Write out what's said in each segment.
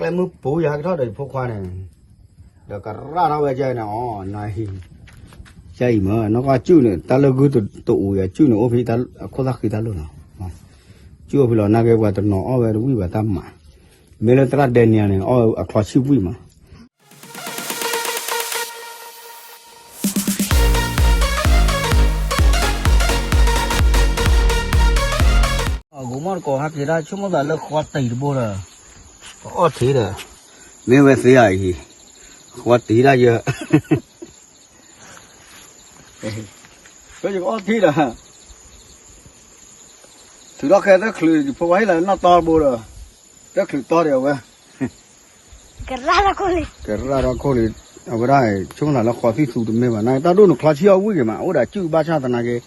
ကျဲမုၢ်ပူၤယဟဲကထီၣ်ဒီးယဖိခွါန့ၣ်, ဒီးကရၣ်ထီၣ်ဝဲကဲန့ၣ်အီၤ, နအံၤ, ကဲအံၤမ့ၢ် နီၢ်ကီၢ်အစုၣ်န့ၣ် တၢ်လၢဂုၢ်တအိၣ်ယၤ အစုၣ်န့ၣ် အိၣ်ဖဲ အခိၣ်သၣ်ဃံတၢ်လီၢ်နီၤ, စုၣ်အိၣ်ဖဲလီၤ နာ်က့ပှၤတနီၤအီၣ်ဝဲတဝံၣ်ဘၣ်တၢ်မၤ, မ့ၢ်လၢသရၣ်ဒဲနံၤန့ၣ် အီၣ်အချီဆံၣ်ဝံၣ်မး အဂီၤမီၢ်တကိးဟဲက့ၤဒၣ်ဆိကမိၣ်သးလၢဃီတံၢ်တဘိဒီး, အီၣ်ထံဒီး, မ့ၢ်ဝဲသ့ဧါအံၤ, ဃီတံၢ်ဒၣ်ယဲ, ယကအီၣ်ထံဒီး, ထုးထီၣ်ခဲတချုး ယဖိခွါဟ့ၣ်လီၤနီၢ်တီတဘိဒီး, တချုးတီဒီးအဝဲ ကရၣ်ထီၣ်ခိၣ်လံ, အဝဲဒၣ် ဆိကမိၣ်သးလၢဃီသံၣ်သူတမ့ၢ်ဘၣ် နတၢ်ဒိၣ်နချီဆံၣ်အီၣ်ဝံၣ်က့ၤမး အိၣ်ဒီးစုၣ်ဘၣ်ဆၣ်သနာ်က့,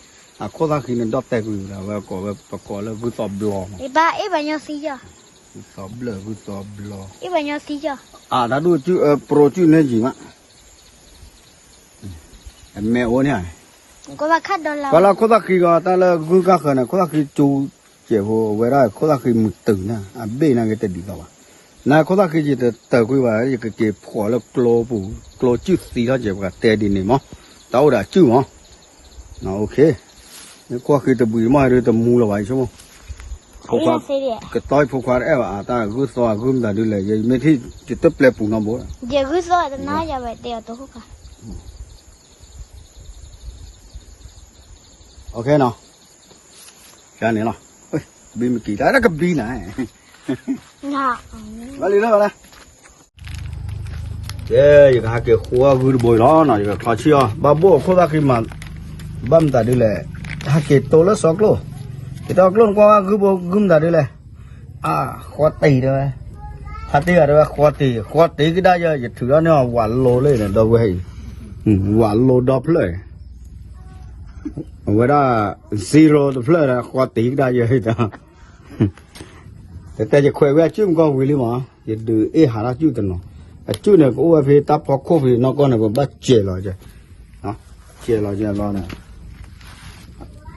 အခိၣ်သၣ်ဃံန့ၣ်ဒီၣ်တဲာ်ကွံာ်ဝဲဒၣ် ဝဲကိးဝဲပကိးလၢဂုၢ်သီဘျီမး, ဂုၢ်သီဘျီ ဂုၢ်သီဘျီ, အတၢ်ဒိၣ်စုၣ် ပရိစုၣ်န့ၢ်ယံၤမး, အမဲာ်အိၣ်န့ၣ်, ကွၢ်လၢခိၣ်သၣ်ဃံဂီၤတၢ်လၢဂုၢ်ကၢ်ဃၢၤန့ၣ် ခိၣ်သၣ်ဃံကၠိကဲးဖိ အဝဲဒၣ်ခိၣ်သၣ်ဃံမုၢ်တုၤန့ၣ် အဘ့ၣ်နာ်က့တဒ်သိးဘၣ်, နခိၣ်သၣ်ဃံယတတၢၢ်ကွံာ်ဘၣ် ယကက့ၤဖှီၣ်လၢကျိပူၤ ကျိစုၣ်သံထီၣ်ကဲး ပှၤတဲဒ်န့ၣ်မး, တၢ်အိၣ်ဒီးစုၣ်မး, ခိၣ်သၣ်ဃံတဘှံးမးဒ်တမူလၢၤဘၣ် ယဆိကမိၣ် ဖိခွါ, ကတီၢ်ဖိခွါတအဲၣ်ဘၣ် အတၢ်ဂုၢ်သီအဂုၢ်မတၤဒ်လဲၣ် ယမ့ၢ်ထံၣ်ယတပျဲပူၤနီတဘိ, ယဂုၢ်သီတနါယၤဝဲတဲအီၤတဟိၣ်ခါ, နီၤ, ကန့ၣ်လီၤ, ဘံမကံၤတၢ်ကဘံနၤ, ဘၣ်လံလၢဘၣ်လၢ ကဲ ယကဟဲက့ၤဃိအဂုၢ်တဘိအံၤလီၤနီၤ ယကချီဆံၣ်အီၤ ဘၣ်ဘိၣ်အခိၣ်သၣ်ဃံမး ဘၣ်မတၤဒ်လဲၣ် ဟဲက့ၤတိလၢစီကျိၣ် က့ၤတိကျိၣ်နကွၢ်ဝဲဂုၢ်ဘိဂုၢ်မတၤဒ်လဲၣ် အါ ဃီတံၢ်တဲဝဲ ဖါတံၢ်ဂၤတဲဝဲဃီတံၢ် ဃီတံၢ်ကဒါယၤ ယထုးထီၣ်န့ၢ်အီၤဝးလိၤလၢန့ၣ် ဒီပုၢ်ဝဲၢ်အံၤ ဝးလိၤဒီဖျၢၣ် အဝဲဒၣ် zero တဖျၢၣ်ဒီး ဃီတံၢ်ကဒါယၤ တတဲယခွဲးဝဲအစုၣ်မကီၢ်ဝံၤလံမး ယဒုးအ့ၣ်ဟးထီၣ်စုၣ်တနီၤ အစုၣ်န့ၣ် ကအိၣ်ဝဲဖဲတၢ်ဖီခိၣ်ဖဲနီၢ်ကီၢ်န့ၣ် ပဘၣ်စဲးလီၤ စဲးလီၤစဲးလီၤန့ၣ်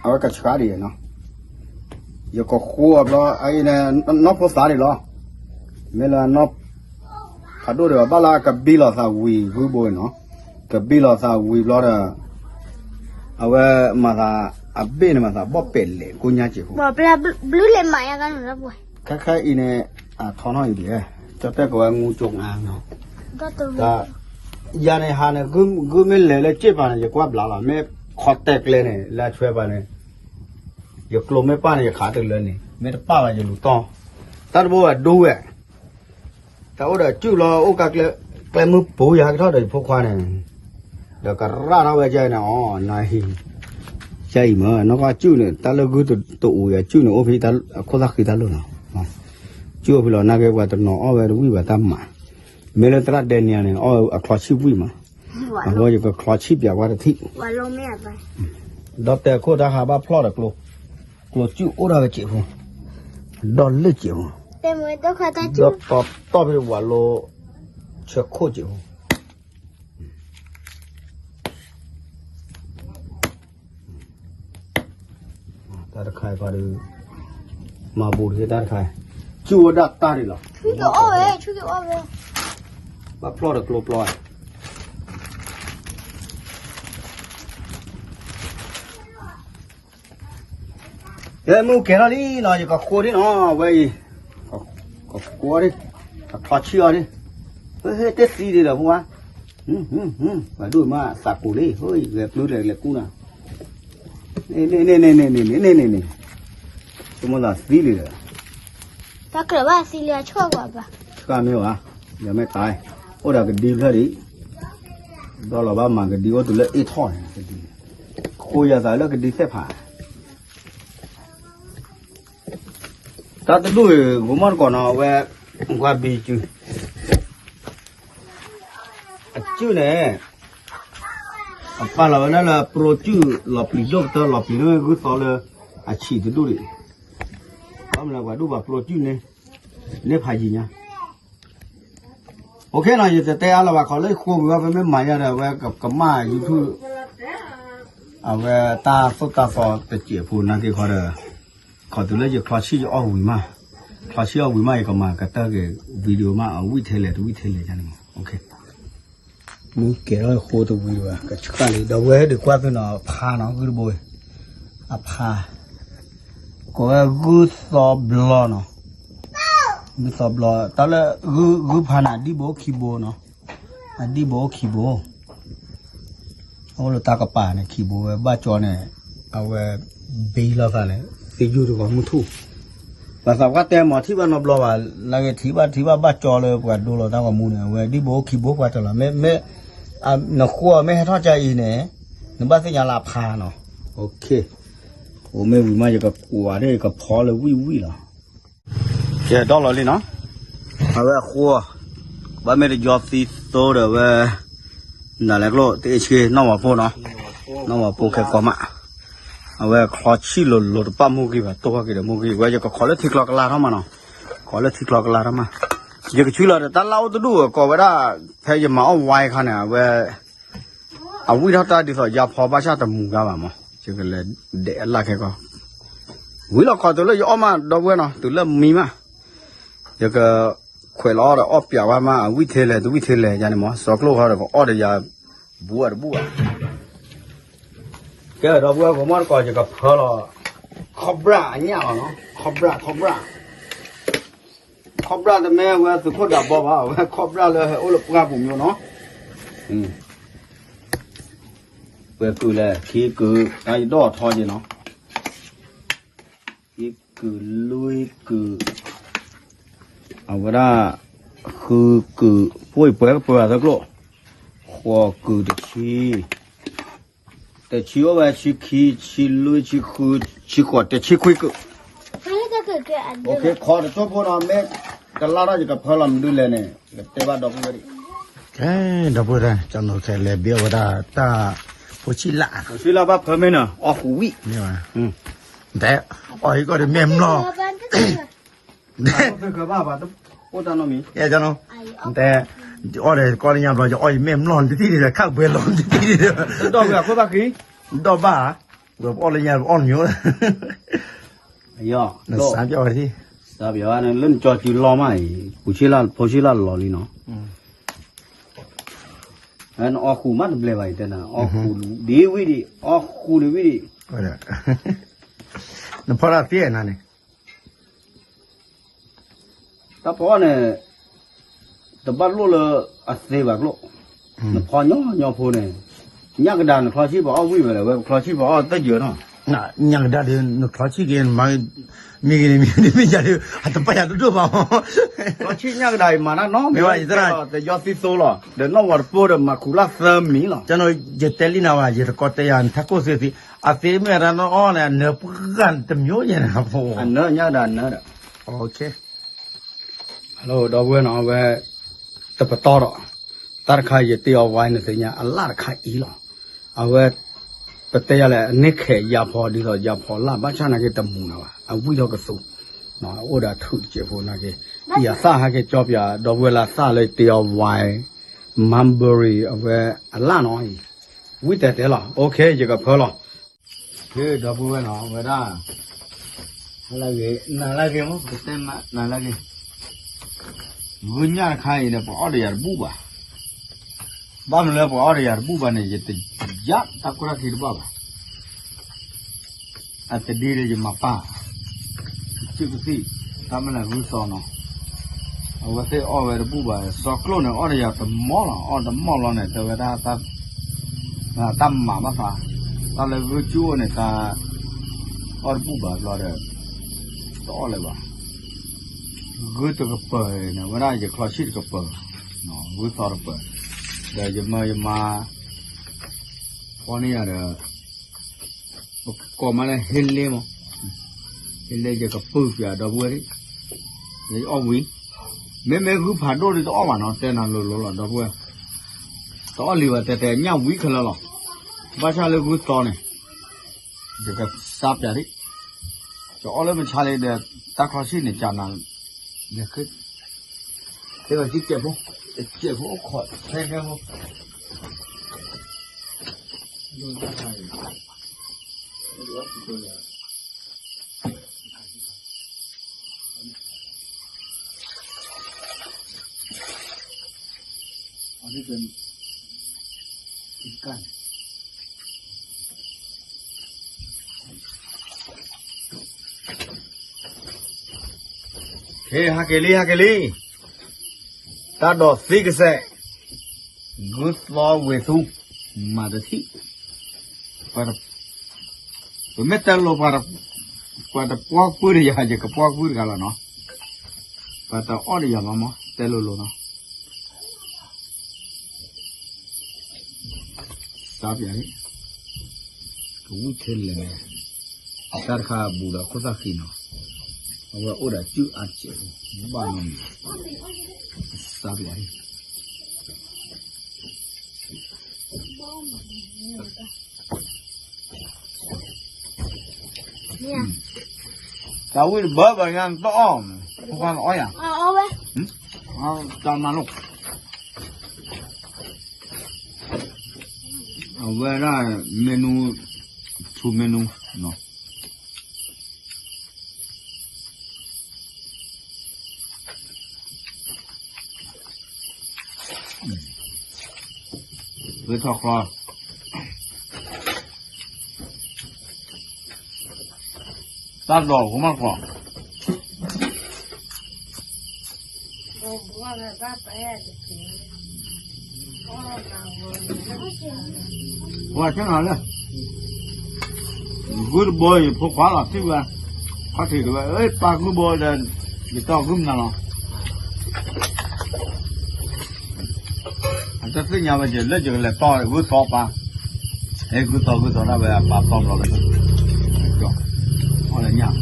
အဝဲကဆှါဒံးနီၤ ယကဃိအဘျီ အအံၤန့ၣ် နီၢ်ဖိသၣ်ဒံးလီၤ မ့ၢ်လၢနီၢ်ဖးဒိၣ်ဒီး ဘၣ်လၢကဘံလီၤသးဝံၤဂုၢ်ဘိနီၤ ကဘံလီၤသးဝံၤဘျီဒီး အဝဲမၤသး အဘ့ၣ်န့ၣ်မၤသးဘီၣ်ပဲာ်လဲၣ်ကိညါစ့ၢ်ဖိ ခဲခဲအံၤန့ၣ် အထီနီၣ်အံၤဒံး ကၠီတဲကဝဲငူကၠိငါနီၤ ယၤန့ၣ်ဟးန့ၣ် ဂုၢ်မ့ၢ်လဲၤလၢစ့ၣ်ပၤန့ၣ် ယကွၢ်ဘျါလီၤ မ့ၢ်ခီတဲာ်ကျဲန့ၣ် လၢအဆွဲပၤန့ၣ် ယကျိမ့ၢ်ပၣ်န့ၣ် ယခးတလၢန့ၣ် မ့ၢ်တပၣ်ဘၣ်ယလူၤတီၢ် တၢ်တဘိဝဲဒိဝဲ တၢ်အိၣ်ဒီးစုၣ်လီၤ အိၣ်ကကျဲ ကျဲမုၢ်ပူၤယဟဲကထီၣ်ဒီးယဖိခွါန့ၣ် ဒီးကရၣ်ထီၣ်ဝဲကဲန့ၣ်အီၤ နအံၤ ကဲအံၤမ့ၢ် နီၢ်ကီၢ်စုၣ်န့ၣ် တၢ်လၢဂုၢ်တအိၣ်ယၤစုၣ်န့ၣ် အိၣ်ဖဲအခိၣ်သၣ်ဃံတၢ်လီၢ်နီၤ စုၣ်အိၣ်ဖဲလီၤ နာ်က့ပှၤတနီၤအီၣ်ဝဲတဝံၣ်ဘၣ်တၢ်မၤ မ့ၢ်လၢသရၣ်ဒဲနံၤန့ၣ် အီၣ်အချီဆံၣ်ဝံၣ်မး အဃိယကချီဆံၣ်ပၠးဝဲတထံၣ် ဒီးတဲခိၣ်တၢ်ဟးဘၣ်ဖျီၣ်ဒီးကျိ ကျိစုၣ်အိၣ်ဒၣ်ဝဲစ့ၢ်ဖိ ဒီးလၢစ့ၢ်ဖိ ဒီးတီတီဖဲဝၤလိ ဆၢခိၣ်စ့ၢ်ဖိ တၢ်တခါအံၤပှၤဒီး မၤဘူးတခါတၢ်တခါအံၤ စုၣ်ဝဲဒၣ်တၢ်ဒံးလီၤ ဘၣ်ဖျီၣ်ဒီးကျိပျီ ကဲမုၢ်ကဲထီၣ်လံနီၤ ယကဃိဒံးနီၤ ဝဲအံၤ ကဃိဒံး ကချီဆံၣ်အီၤဒံး ဟဲတသံဒံးလီၤဖိဝါ ပှၤဒိၣ်မးသးကူၤလံ ဟိဂဲၤပျုၢ်လဲၤလဲၤကူၣ်နၤ န့ၣ်န့ၣ် ဆိကမိၣ်သးသံလံဒီး တၢ်ကြၢးဘၣ်သံလံအဆိၣ်ကွၢ်ဘၣ် ဆှၣ်မ့ၢ်ဝဲ ယမ့ၢ်တၢ် အိၣ်ဒီးကဒံဖျၢၣ်ဒံး ဒီးလီၤဘၣ်မၤကဒံအိၣ်တုၤလၢအ့ၣ်ထီၣ်န့ၣ် ကဒံ ဃိယၤသးလၢကဒံသ့ၣ်ဖး တၢ်တဒူၣ်ဂိၤမီၢ်တကိးနီၤ အဝဲ ကွၢ်ဘံစု အစုၣ်န့ၣ် အပာ်လီၤဝဲဒၣ်လၢပရိစုၣ်လီၤပျံၤဒိၣ်ကတၢၢ်လီၤပျံၤန့ၣ်ဂုၢ်သီလၢ အဆံးတဒူၣ်ဒံး ဘၣ်မနုၤပှၤဒိၣ်ပှၤပရိစုၣ်န့ၣ် န့ၢ်ဖးယံၤညါ OK နီၤ ယတတဲအါလၢၤဘၣ် ခီလၢယဃိဝံၤဘၣ် ဖဲမ့ၢ်မၤယၤဒီး အဝဲကမၣ် YouTube အဝဲတၢ်သိၣ်တၢ်သီတစဲးဖိနာ်က့ခီဒီး ခီတုၤလၢယချီဆံၣ်ယအီၣ်ဝံၤမး ချီဆံၣ်အီၣ်ဝံၤမး ယကမၤကတၢၢ်က့ၤ video မး အဝံၣ်ထဲလဲၣ်တဝံၣ်ထဲလဲၣ်န့ၣ်မး. မ့ၢ်ကဲထီၣ်ဃိတဝံၤဘၣ် ကဆှၣ်လံ ဒီပုၢ်ဝဲၢ်ဒုးကွၢ်သုနီၤ အဖါနီၤ ဂုၢ်တဘိအံၤ အဖါ ကိးဝဲဂုၢ်သီဘျီနီၤ ဂုၢ်သီဘျီ တၢ်လၢ ဂုၢ်ဖါန့ၣ် အဒံၣ်ဘိခံဘိနီၤ အဒံၣ်ဘိခံဘိ အအိၣ်လၢတၢ်ကပၤန့ၣ် ခံဘိဝဲ ဘၣ်ကၠီန့ၣ် အဝဲ ဘ့လီၤသးန့ၣ် သ့ယုၢ်တဂီၤမုၢ်ထူၣ် ပှၤသးပှၢ်တဲမၤထံၣ်ဘၣ်နီတဘျီဘၣ် နာ်က့ထံၣ်ဘၣ်ထံၣ်ဘၣ်ဘၣ်ကၠီလၢပှၤဒိလီၤတၢ်ဂီၤမူန့ၣ် အဝဲဒံၣ်ဘိခံဘိပှၤတလီၤ မ့ၢ် မ့ၢ် နဃိမ့ၢ်ဟဲထီၣ်ကၠီအံၤန့ၣ် နဘၣ်သ့ၣ်ညါလၢအဖါနီၤ အိၣ်မ့ၢ်ဝံၤမး ယကကွၢ်ဒီးယကဖီလၢဝံၣ်ဝံၣ်လီၤ ကဲဒီလီၤလံနီၤ အဝဲအဃိ ဘၣ်မ့ၢ်တယီသံသိဒီးဝဲ နလဲၤကျိၣ်တအ့ၣ်ဆ့နီၣ်ဝၤဖိနီၤ နီၣ်ဝၤဖိခဲကိးမး အဝဲချီဆံၣ်လိၤလိၤတပာ်မိၢ်ဂံၢ်ဘၣ် တိၢ်ဟီၣ်က့ၤဒီးမိၢ်ဂံၢ် ဝဲယကခိးလၢထံချီကလါထီၣ်မးနီၤ ခိးလၢထံချီကလါထီၣ်မး ယကဆူလီၤဒီးတၢ်လၢအိၣ်တဒူၣ်ကိးဝဲဒၣ် ဖဲယမၤအီၣ်ဝါအခါန့ၣ် အဝဲ အဝံၣ်ထီၣ်တၢ်ဒ်သိးယါဖီဘၣ်ဆၣ်တမူၤတၢ်ဘၣ်မး ယကလဲၤဒဲးအလၣ်ခဲကီး ဝံၤလီၤခိးတုၤလၢယအီၣ်မး ဒီပုၢ်ဝဲၢ်နီၤ တုၤလၢမံမး ယကခွဲးလီၤအီၣ်ဒီးအီၣ်ပၠးဝဲမး အဝံၣ်ထဲလဲၣ်တဝံၣ်ထဲလဲၣ်ယါန့ၣ်မး စီကျိၣ်ဃီဒီးကအီၣ်ဒီးယၤ ဘူးအတဘူးဘၣ် ကဲဒီပုၢ်ဝဲၢ် ကိးမီၢ်တကိး ယကဖၢလီၤ ခီၣ်ဘြၣ်အညၣ်လီၤနီၤ ခီၣ်ဘြၣ် ခီၣ်ဘြၣ် ခီၣ်ဘြၣ်တမ့ၢ်ဝဲသုးခိၣ်ဒးဘီဘၣ် အဝဲခီၣ်ဘြၣ်လၢဟဲအိၣ်လၢပှၢ်ပူၤမ့ၢ်နီၤ ပှဲၤကုာ်လဲၣ် ခံကုာ် တၢ်ယဒီၣ်ထီက့ၤနီၤ ခံကုာ် လွံၢ်ကုာ် အဝဲဒၣ် ဃုကုာ် ပှဲၤပှဲၤသၢကျိၣ် ဃိးကုာ်တဆံ တဆံအိၣ်ဝဲ ဆံခံ ဆံလွံၢ် ဆံဃု ဆံဃိး တဆံခွံကုာ် ခိးတစိၢ်ဖိနီၤ မ့ၢ်ကလါထီၣ်ယကဖၢလီၤမနုၤလဲၣ်န့ၣ် ကတဲဘၣ်ဒီပုၢ်ဝဲၢ်ဒံး ကဲ ဒီပုၢ်ဝဲၢ် ကၠီနီၤခဲလဲၤဘ့ၣ်အဝဲဒၣ်တၢ်ဖိဆံးလၢ် ဖိဆံးလၢ်ဘၣ်ဖၢမ့ၢ်နီၤ အီၣ်ဃူဝံၣ် မ့ၢ်ဘၣ် တဲ အီၣ်ဟံၣ်ကီၢ်ဒီးမ့ၢ်မျီၢ် တဲ အီၣ်ဒီးကီၢ်လၢညါဘျီ ယအီၣ်ယမဲာ်မျီၢ်တထံၣ်န့ၣ်ဒီး ခၣ်ပှဲၤလီၤတထံၣ်န့ၣ်ဒီး ဒီၣ်ဝဲအခိၣ်ဘၣ်ဃံ ဒီၣ်ဘၣ် ဝဲပအီၣ်လၢညါပအီၣ်တမံၤ နစးပျီဝဲထံၣ် စးပျီဝဲလၢနကၠီစုလီမးအံၤ ပူၤဆံလၢ်ဖိဆံလၢ်လီၤလံနီၤ နအီၣ်ဃူမးတဘျဲဘၣ်အံၤတဲနၤ အီၣ်ဃူဒ်ဝံၣ်ဒံး အီၣ်ဃူဒံးဝံၣ်ဒံး နဖီတၢ်သ့နၤန့ၣ် တၢ်ဖီအီၣ်န့ၣ် တဘၣ်လိၣ်လၢအသ့ဘၣ်ကျိၣ် နဖီညီညီဖိန့ၣ် ညၣ်ကဒါနချီဆံၣ်ပှၤအီၣ်ဝံၣ်ဝဲလဲၣ် ဝဲပချီဆံၣ်ပှၤအီၣ်သၢယဲၢ်နီၤ ညၣ်ကဒါဒီး နချီဆံၣ်က့ၤ မ့ၢ်ဂ့ၤန့ၣ် မ့ၢ်ဂ့ၤန့ၣ် မ့ၢ်ယၤဒီး အတပာ်ယၤဒိၣ်ဒိၣ်ဘၣ်မး ချီဆံၣ်ညၣ်ကဒါအံၤမၤတၢ်နီတမံၤဘၣ် ယသရၣ် တယီသံသိလီၤ ဒီးနီၣ်ဝၤတပိၢ်ဒီးမၤခူၣ်လၢ်သၢမံၤလီၤ ယတဲလံနၤဝဲ ယတကီတဲယၤ နထးခိၣ်သ့သ့ အသ့မ့ၢ်အတၢ်နီၣ်အီၣ်န့ၣ် အနၢပှၢ်တမျိုးယဲၢ်န့ၣ် အနၢညါဒၣ်နၢဒီး Hello ဒီပုၢ်ဝဲၢ်နီၤ အဝဲ တပတီၢ်ဒီး တၢ်တခါယတ့အီၤဝဲနသ့ၣ်ညါ အလၣ်တခါအံၤလီၤ အဝဲ ပတဲယၤလဲၣ် အန့ၢ်ခဲးယါဖီဒ်သိးယါဖီလၢ် ဘၣ်ဆၣ်နာ်က့တမူၤနၤဘၣ် အဝံၣ်ထီၣ်ကသူ အိၣ်ဒီးအထုးတစဲးဖိနာ်က့ ယသၣ်ဟဲက့ၤကၠီပၠး ဒီပုၢ်ဝဲၢ်လၢသၣ်လၢယတ့အီၤဝဲ mulberry အဝဲအလၣ်နီၤအံၤ ဝံၣ်တဲာ်တဲာ်လီၤ OK ယကဖၢလီၤ ဒီပုၢ်ဝဲၢ်နီၤ အဝဲဒၣ် နၤလၢဂ့ၤ ပကတဲနၤလၢဂ့ၤ ဂုၢ်ညၣ်တခါအံၤန့ၣ် ပှၤအီၣ်ဒီးယၤတဘူၣ်ဘၣ် ဘၣ်မနုၤလၢပှၤအီၣ်ဒီးယၤတဘူၣ်ဘၣ်န့ၣ် ယတယါတၢ်ခိၣ်တၢ်ခံတဘၣ်ဘၣ် အတဒ့ဒီးယမၤပၢ် စုကသံၣ် တၢ်မ့ၢ်လၢဂုၢ်သီနီၤ အဝဲသ့ၣ်အီၣ်ဝဲတဘူၣ်ဘၣ် စီကျိၣ်န့ၣ် အီၣ်ဒီးယၤတမီၢ်လီၤ အီၣ်တမီၢ်လီၤန့ၣ် တဲဝဲဒၣ် တၢ်မၤဘၣ်သး တၢ်လၢဂုၢ်ကၠူအိၣ်န့ၣ် တၢ်အီၣ်တဘူၣ်ဘၣ်ဘျီဒီး တအီၣ်လၢၤဘၣ် ဂုၢ်တကပၤန့ၣ် ဝဲဒၣ်ယချီဆံၣ်တကပၤ ဂုၢ်သီတကပၤ ဒီးယမၢယမါ ဖီန့ၢ်ယၤဒီး ပကိးမးလၢဟ့လ့မး ဟ့လ့ယကပုၢ်ပၠးဒီပုၢ်ဝဲၢ် ယအီၣ်ဝံၤ မ့မ့ၢ်ဂုၢ်ဖးဒိၣ်ဒီးတအီၣ်ဘၣ်နီၤ တဲနၤလိၤလိၤလီၤ ဒီပုၢ်ဝဲၢ် တအီၣ်လံဘၣ် တဲတဲညၣ်ဝံခဲလၢာ်လီၤ ဘၣ်ဆၣ်လၢဂုၢ်သီန့ၣ် ယကစါပၠးဒံး ယအီၣ်လၢမဆါလံဒီး တၢ်ချီဆံၣ်န့ၣ် ကနၤ ယဃ့ တဲဘၣ်စံကဲးဖိ တကဲးဖိအိၣ်ခိး ထဲထဲဖိ ဒိၣ်တၢ်ခါအံၤ ဒိၣ်တၢ်ခါအံၤ ဒိၣ်တၢ်ခါအံၤ ဒိၣ်တၢ်ခါအံၤ ဟဲ ဟးက့ၤလံ ဟးက့ၤလံ, တၢ်ဒိးသံကစဲး, ဂုၢ်သီဝ့ၤသူ, မၤတထံၣ်, ပမ့ၢ်တဲလိၤ ပှၤတပှီၢ်ကွံာ်ဒီးယၤ ယကပှီၢ်ကွံာ်တဂၤလီၤနီၤ, ပှၤတအီၣ်ဒီးယၤမးမး တဲလိၤလိၤနီၤ. စးပၠး, ကဝံၣ်ထဲလဲၣ်န့ၣ်, တၢ်တခါဘူးဒီးခိၣ်သၣ်ဃံနီၤ, အဝဲအိၣ်ဒီးကုၢ်အါစဲး, ဘၣ်နီၤ, စးပၠး, တၢ်ဝံၣ်တဘၢဘၣ်ညါ နတအီၣ်, ဖိခွါကအီၣ်ယၤ, တၢ်မၤလိာ် အဝဲဒၣ် menu, two menu နီၤ. ဝဲထီၣ်ချီ, တၢ်ဒိးကမၣ်ဃီ ပှၤဆ့ၣ်နီၤလၢ ဂုၢ်တဘိ ယဖိခွါလီၤထံၣ်ဝဲ, ခီၣ်ထံးတဲဝဲ ပၢ်ဂုၢ်ဘိဒီး ယတီၢ်ဂုၢ်မနုၤလီၤ. အတသ့ၣ်ညါဝဲ ယလၢယကလဲၤတီၢ်ဂုၢ်သီပၢ်, ဟဲဂုၢ်သီဂုၢ်သီဒၣ်ဝဲအပၢ်တီဘျီဝဲ, အီၣ်လၢညၣ်,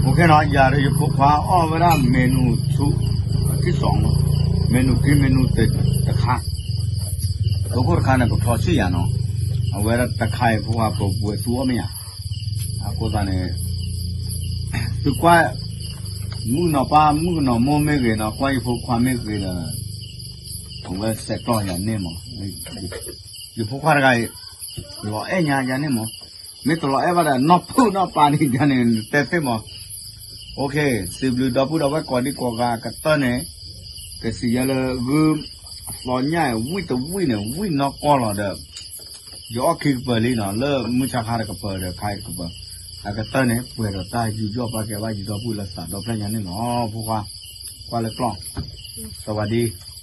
OK နီၤ, ယၤဒီးယဖိခွါအီၣ်ဝဲဒၣ် menu two, အခံစီၤ, menu ခံ menu တခါ, သိခိၣ်တခါန့ၣ် ပဖျီဆံၣ်ယၤနီၤ, အဝဲဒၣ်တခါအံၤ ဖိခွါပဝဲသူအီၣ်မ့ၢ်ယၤ, အဃိသတးန့ၣ် သုကွၢ် မုၣ်ကနီၤပၢ် မုၣ်ကနီၤမိၢ်မ့ၢ်ဂ့ၤနီၤ, ကွၢ်ယဖိခွါမ့ၢ်ဂ့ၤဒီး အဝဲဆဲးကျိးယၤန့ၢ်မး, ယဖိခွါတဂၤအံၤ လီၤအဲၣ်ညါယၤန့ၢ်မး, မ့ၢ်တလီၤအဲၣ်ဘၣ်ဒီး နီၢ်ဖုၣ်နီၢ်ပၤန့ၣ်ယၤန့ၣ် နတဲသ့မး, OK, စံးဘျုးဒီပုၢ်ဒီဝဲၢ်ကိးဒံကိးဂၤကတၢၢ်န့ၣ်, ကစံးယဲလၢဂုၢ်သီညၣ်အံၤ ဝံၣ်တဝံၣ်န့ၣ် ဝံၣ်နီၢ်ကီၢ်လီၤဒီး ယအီၣ်ခံကပၢၤလံနီၤ, လၢမုၢ်ဆါခါတကပၢၤဒီးခါအံၤတကပၢၤ, အကတၢၢ်န့ၣ် ပှဲၤဒီးတၢ်ယူးယီၣ်ပာ်ကဲဘၣ်ယဒီပုၢ်လၢသးဒီဖျၢၣ်ညါန့ၣ်လီၤ. ဖိခွါ ကွၢ်လၢကျီၢ်, သဝၤဒံ